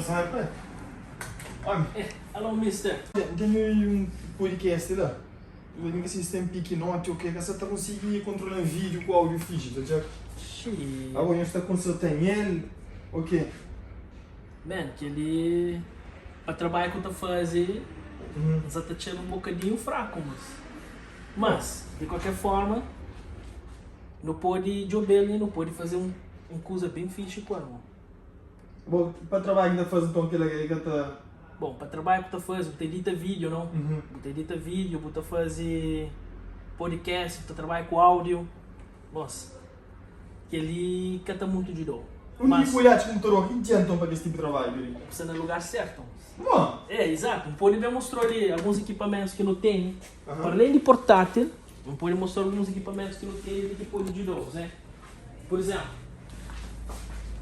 Nhos sabe. Omi. Eh, alo mister. N tene un podcast la. N ka sibi si ten pikinoti o ke, ka sa ta konsigi kontrola video ku audio fixi, ta txeka? Xii. Ago nhos ta konserta-m el o ke? Man, kel-li pa trabadju ku N ta faze, N sa ta txeba un bokadinhu fraku, mas, mas di kualker forma nu pode djobe-l i nu pode faze un kuza ben fixi ku el. Bo, pa trabadju ki ta faze nton kel-la ka ta. Bon, pa trabadju ku ta faze, bu ta edita vídeo, no? Bu ta edita vídeo, bu ta faze podcast, bu ta trabadja ku áudio. Bons, kel-li ka ta mutu djuda-u. Undi ki Mas. pode atxa komputador ki dja nton pa kes tipu di trabadju li? Bu sta na lugar sertu. Mo? É, izatu. N pode ben mostra-u li alguns ekipamentus ki nu tene. Pa alén di portátil, N pode mostra-u alguns ekipamentus ki nu tene li ki pode djuda-u, Zé. Pur izénplu,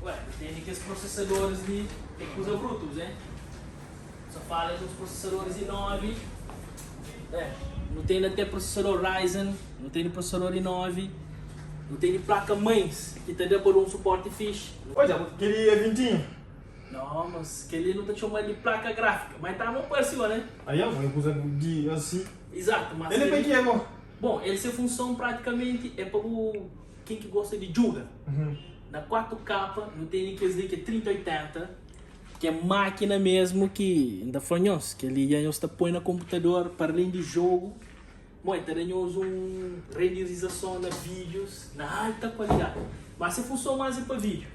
ué, nu tene kes prosesadoris di é kuza brutu, Zé. Sa fala di uns prosesadoris i9, é, nu tene até prosesador Ryzen, nu tene prosesador i9, nu tene plaka mães ki ta da pa da un suporti fixi. Odja, kel-li é vintinhu. Não, mas kel-li nu ta txoma-l di plaka gráfika, mas ta ma parse igual, né? Aí, é kuza di asi. Exato, mas El é pa kel-li. ki mo? Bom, el se funson pratikamenti é pa bu ken ki gosta di djuga. Na 4K nu tene kes li ki é 3080, ki é mákina mesmu ki N ta fla nhos, kel-li dja nhos ta poi na konputador para alén di jogu, bom, el ta da nhos un renderizason na vídius na alta kualidadi. Mas se funson más é pa vídiu.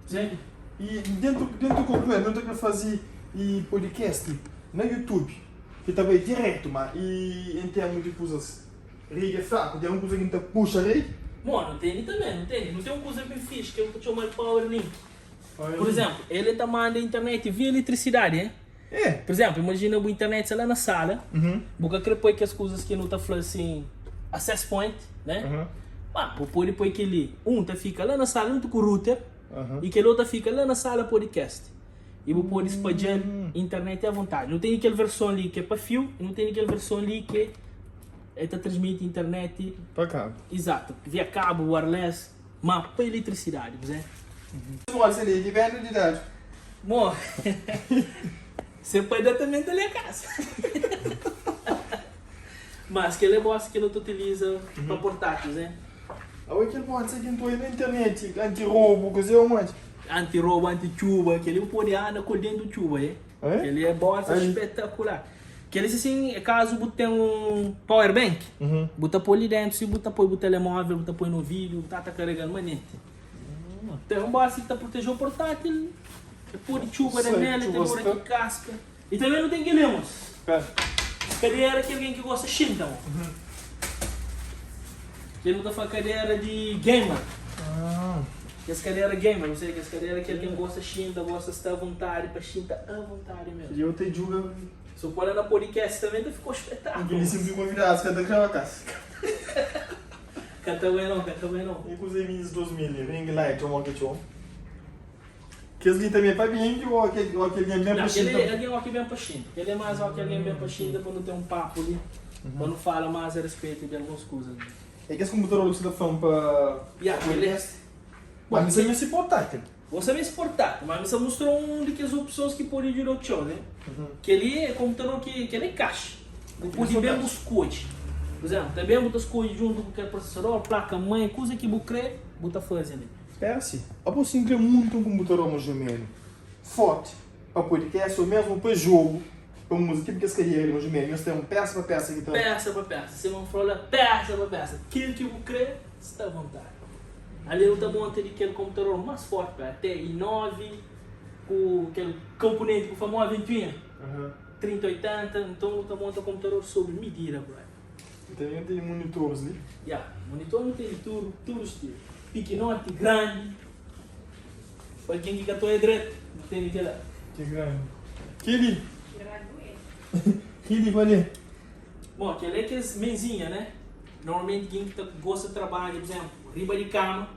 Zé, i dentu dentu konputador nu ta kre faze i podcast na youtube ki ta bai diretu ma i en termu di kuzas redi é fraku ten un kuza ki nu ta puxa redi? Bom, nu tene tanbe, nu tene. Nu ten un kuza ben fixi ki nu ta txoma di power link. Pur izénplu, el ta manda internet via eletrisidadi, eh? É. Pur izénplu, imajina bu internet sta la na sala, bu ka kre poi kes kuzas ki nu ta fla asin, access point, né? Ma bu pode poi kel-li, un ta fika la na sala juntu ku router i kel otu ta fika la na sala podcast. I bu pode spadja-l internet avontadi. Nu tene kel verson li ki é pa fiu i nu tene kel verson li ki el ta transmiti internet. Pa kabu. Izatu, via kabu, wireless. Ma pa eletrisidadi, kuzé? Modi se li, dipende di idadi. Mo, se pai da tanbe ta lé kasa. Mas kel é bosta ki no ta utiliza pa portátil, né? Awe kel bosta ki N ta oja na internet, anti-roubo, kuzé ô modi? Anti-roubo, anti-txuba, kel li bu pode anda ku el dentu txuba, é? Kel li é bosta espetakular. Kel-li si sin é kazu bu ten un power bank, bu ta poi li dentu, si bu ta poi bu telemóvel, bu ta poi no vídiu, bu ta ta karegal manenti. Ten un bosta ki ta proteje o portátil, e pode txuba da nel, e ta dura ki kaska. I tanbe nu ten kel-li, mos. Kadera ki algen ki gosta xinta, mo. Kel nu ta fla kadera di gamer. Kes kadera gamer, ou seja, kes kadera ki algen gosta xinta, gosta sta avontadi pa xinta avontadi mesmu. E eu ta djuga. Se bu poi la na podcast também ta ficou espetáculo. Aquele sempre convidados ka ta kreba kas. Ka ta bai não, ka ta bai não. E kuze minis 2000 ring light ou moki txon? Kes li também pa bindi ou aquele ou aquele algen ben pa xinta? Não, aquele algen oki ben pa xinta. Aquele é mais oki algen ben pa xinta pa nu ten um papo li, pa nu fala mais a respeito de alguns kuzas. É kes computador ki bu sta ta fla-m pa Ya, kel é. Mas mi sa meste portátil. Bo sa meste portátil, mas mi sa mostra-u un di kes opsons ki pode djuda-u txeu, ne? Kel-li é konputador ki kel-li é kaxa. Bu pode ben bu skodje. Pur izénplu, ta ben bu ta skodje djuntu ku kel prosesador, plaka mãe, kuza ki bu krê, bu ta faze li. Spera si. Abo si N krê monta un konputador más ô ménu fórti pa podcast ô mésmu pa jogu, pa múzika, tipu kes kadera li más ô ménu, nhos ten un pésa pa pésa ki ta. Pésa pa pésa. Sima N fla-u la, pésa pa pésa. Kel ki bu krê, sta avontadi. Ali nu ta monta di kel konputador más fórti pa até i9 ku kel konponenti ku famoza ventuinha 3080, nton nu ta monta konputador sobri midida brother. I tanbê nu tene monitores li. Ya, monitor nu tene tudu, tudu stilu, pikinoti, grandi, pa ken ki ka ta oja dretu nu tene kila. Ki grandi. Keli. Keli kual é? Bon, kel é kes menzinha, né? Normalmenti ken ki ta gosta di trabadja, pur izénplu, riba di kama,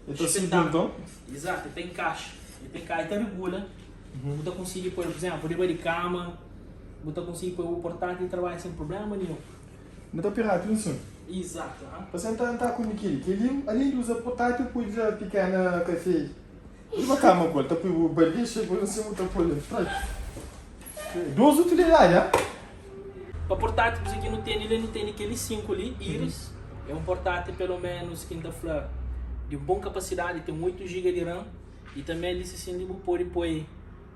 El ta sinti nton? Izatu, el ta inkaxa, el ta inkaxa, el ta regula, bu ta konsigi poi, pur izénplu, riba di kama, bu ta konsigi poi bu portátil i trabadja sen prubléma ninhun. Bu ta pirata un sin. Izatu, aha. Pasé N ta N ta kume kel-li. Kel-li, alén di uza portátil, pode uza pikena kafé. Riba kama ku el, ta pui bu balixa i bu sima bu ta poi el trai. Dos utilidadi, ha? Pa portátil kuze ki nu tene li, nu tene kel i5 li, Iris, é un portátil pelo menos ki N ta fla di un bon kapasidadi, ten 8 giga di ram i tanbe li sisin li bu pode poi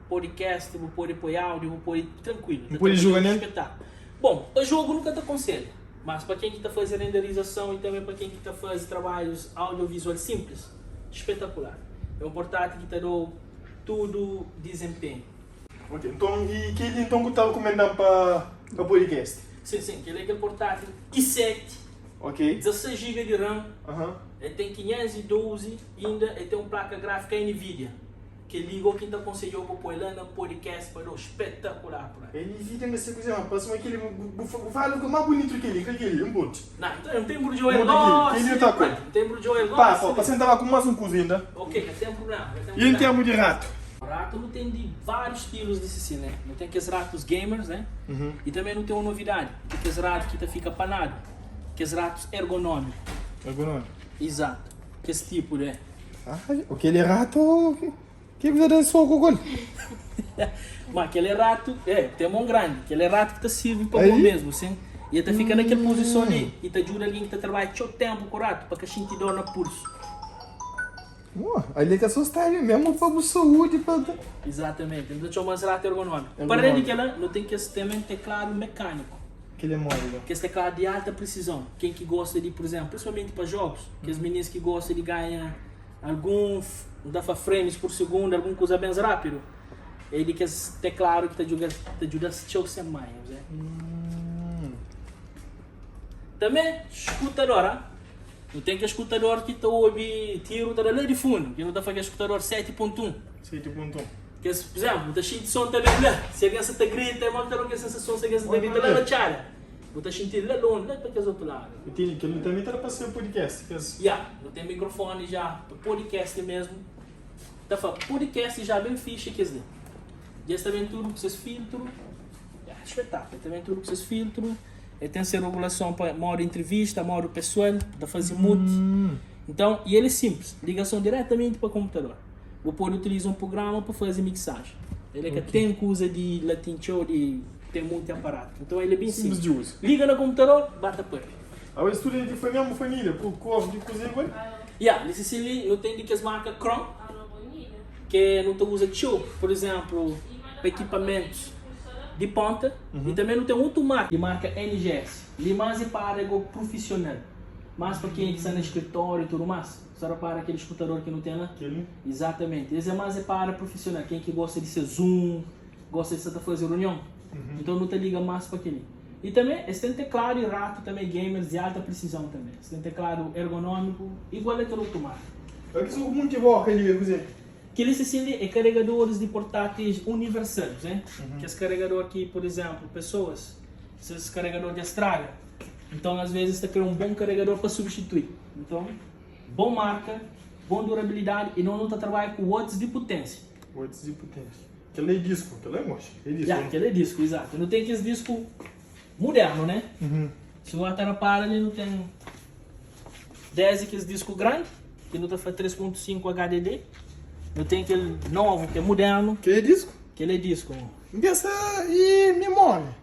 podcast, bu pode poi áudio, bu pode trankuilu, Bu pode juga nel? Espetákulo. Bom, pa jogo nu ka ta konselha, mas pa ken ki ta faze renderizason i tanbe pa ken ki ta faze trabadjus audiovisual simples, Espetacular. É um portátil ki ta dau tudo desempenho. Ok, nton i keli nton ku ta recomendam pa pa podcast? Sim, sim, keli é kel portátil i7, Ok. 16 giga di ram, Aham. el tem 512 inda el tem um placa gráfica Nvidia. Kel-li go ki N ta konsedja-u pa poi la na podcast pa da-u spetakular por aí. Nvidia N ka sai kuzê ma parse ma kel-li bu bu fala ku más bunitu kel-li ka kel-li un monti. Nah, nton N ta embrudja-u el Monti kel-li, kel-li gósi, ta ku. N ta embrudja-u el Pa, gósi. pa senta ba ku más un kuza inda. Ok, ka ten prubléma, ka ten I en prubléma. termu di ratu? Ratu nu ten di várius stilus di sisi, né? Nu ten kes ratus gamers, né? I tanbê nu ten un novidadi, ki é kes ratu ki ta fika panadu, kes ratus ergonómiku. Ergonómiku. Izatu, kes tipu de. Ah, aquele rato que precisa dar soco com ele. Mas aquele rato, é, tem mão grande, aquele rato que tá sirve para bom mesmo, sim. E ele tá fica naquela posição ali e tá ajuda alguém que tá trabalha teu tempo com o rato para que sentir dor na pulso. Oh, ali é que é só style mesmo para a saúde para Exatamente, então chama rato ergonômico. Para além de que ela não tem que ter teclado mecânico. Aquele é móvel. Que esse teclado de alta precisão. Quem que gosta de, por exemplo, principalmente para jogos, que os meninos que gostam de ganhar algum dá para frames por segundo, alguma coisa bem rápido. É de que esse teclado que te ajuda, te ajuda a assistir sem mais, né? Também escutador, ah? Não tem que escutador que te ouve tiro tá lá de fundo, que não tá fazendo escutador 7.1. 7.1. Que, por exemplo, tá cheio de som também lá. Se alguém te grita, é uma que sensação se alguém te grita lá na tchala. Vou tá sentindo lá longe, lá para aquele outro lado. E tem que ele também tá para ser podcast. Que é... Yeah, não tem microfone já, podcast mesmo. Tá falando, podcast já bem fixe, quer dizer. E esse também tudo com seus filtros. Yeah, espetáculo, também tudo com seus filtros. Ele tem essa regulação para modo entrevista, modo pessoal, para fazer mute. Então, e ele é simples, ligação diretamente para o computador. Bu pode utiliza un prugrama pa faze mixagem. El é ka ten kuza di latin txeu di ten monti aparatu. Nton el é ben Simples simples. di uza. Liga na konputador, ba ta papia. Awe studenti foi mesmu familia ku kor di kuza igual? Ya, li si li nu ten di kes marka Chrome ke nu ta uza txeu, pur izenplu, pa ekipamentus di ponta. I tanbe nu ten otu marka di marka NGS. Li mas é pa área go prufisional, mas pa kenha ki sta na skritóriu i tudu mas. Sa rapara kel eskutador ki nu ten la? Kel-li? Izatamenti. Es é más é pa área prufisional, ken ki gosta di ser Zoom, gosta di sta ta faze runion. Nton nu ta liga más pa kel-li. I tanbe es ten tekladu i ratu tanbe gamers di alta prisizon tanbe. Es ten tekladu ergonómiku igual a kel otu marka. Ka ki so munti boka li é kuzê? Kel-li se sin li é karegadoris di portáteis universal, né? Kes karegador ki, pur izenplu, pesoas, ses karegador dja straga, nton as vezes ta kre un bon karegador pa substitui. Nton. Bon marka, bon durabilidadi i no nu ta trabadja ku watts di putensia. Watts di putensia. Kel-la é disku, kel-la é moxa, é disku. Ya, kel-la é disku, izatu. Nu ten kes disku mudernu, né? Si bu ta rapara li nu ten desdi kes disku grandi, ki nu ta fla 3.5 HDD, nu ten kel novu ki é mudernu. Kel-la é disku? Kel-la é disku. N pensa é mimória.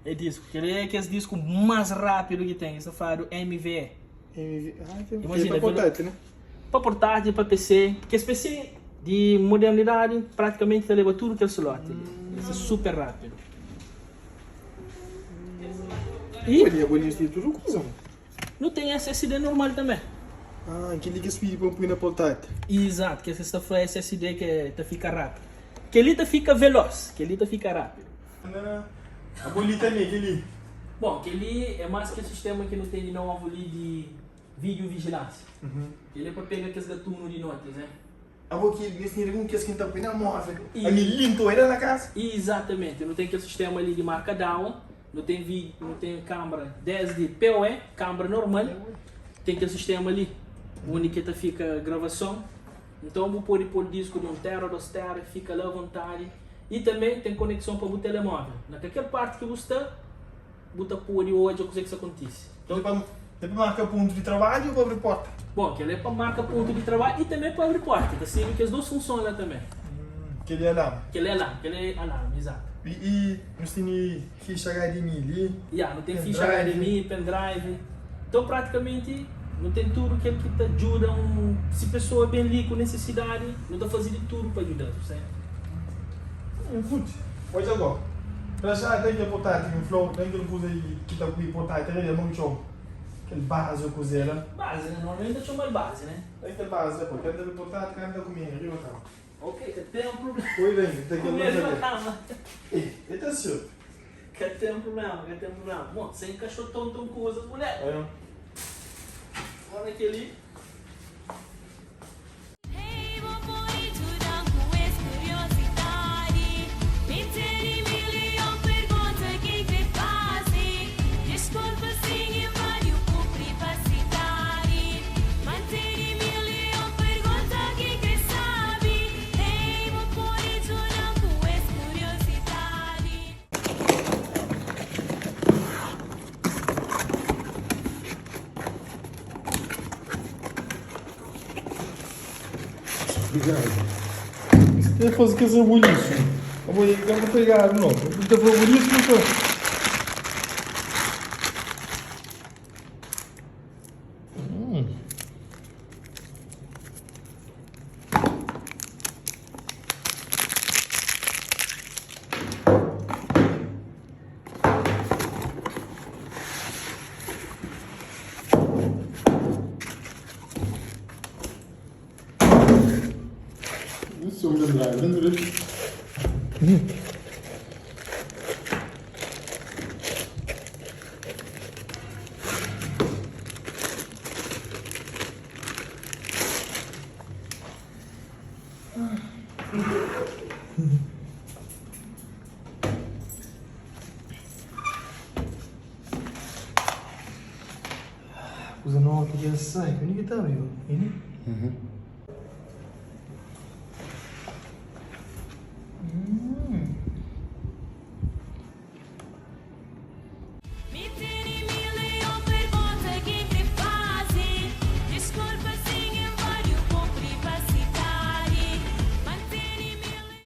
É disku. Kel-li é kes disku más rápidu ki ten. Es ta fladu MVE. MVE. Ah, que Imajina, pa portátil, né? Pa portátil, pa PC. Kes PC di modernidadi pratikamenti ta leba tudu kel slot li. Es é super rápidu. I Pode bo insti tudu kuza. Nu ten SSD normal tanbê. Ah, kel-li ki es pidi pa N poi na portátil. Izatu, kes ki es ta fla SSD ki ta fika rápidu. Kel-li ta fika veloz, kel-li ta fika rápidu. Abo li tanbe kel-li. Bon, kel-li é más kel sistéma ki nu ten di novu li di vídeo-vigilánsia. Kel-li é pa pega kes gatunu di noti, né? Abo ki nhos ten algun kes ki N ta poi na móvel, ami li N ta oi la na kasa. Izatamenti. Nu ten kel sistéma li di marka Dahua, nu ten vídeo, nu ten kánbra désdi POE, kánbra normal, ten kel sistéma li undi ki ta fika gravason. Nton bu pode pô disku di 1 tera, 2 tera, fika la avontadi. I tanbe ten konekson pa bu telemóvel. Na kalker parti ki bu sta, bu ta pode odja kuzê ki sta kontise. Nton, É pa marka pontu di trabadju ou pa abri porta? Bon, kel-la é pa marka pontu di trabadju i tanbê pa abri porta. Ta sirbi kes dôs funson la tanbê. Kel-li é alarmi? Kel-li é alarmi, kel-li é alarmi, izatu. I nos tene fixa HDMI li? Ya, nu ten fixa HDMI, pendrive. Nton, pratikamenti, nu ten tudu kel ki ta djuda un. Si pesoa ben li ku nesesidadi, nu ta faze di tudu pa djuda-s, bu sabe? Putz, odja go. Pra já ten kel portátil ki N fla-u, ten kel kuza ki ta pui portátil ta rei mon txon. Kel bazi ô kuzê la. Bazi, né? Normalmenti ta txoma-l bazi, né? Ten kel bazi la, pô. Ten ta pui portátil kantu ta kume riba kama. Ok, ka ten prubléma. Poi ben, ten kel Kume riba kama. Ei, e ta sirbi. Ka ten prubléma, ka ten prubléma. Bon, sen kaxoton ten kuzas, mulher. Oi, Ora kel-li. Você fazer que esse rebuliço. Eu vou eu vou pegar, não. Não tem rebuliço, não tô. Isso é um pendrive, pendrive. Kuza nova ki dja sai, ku ki ta abriu? Ini?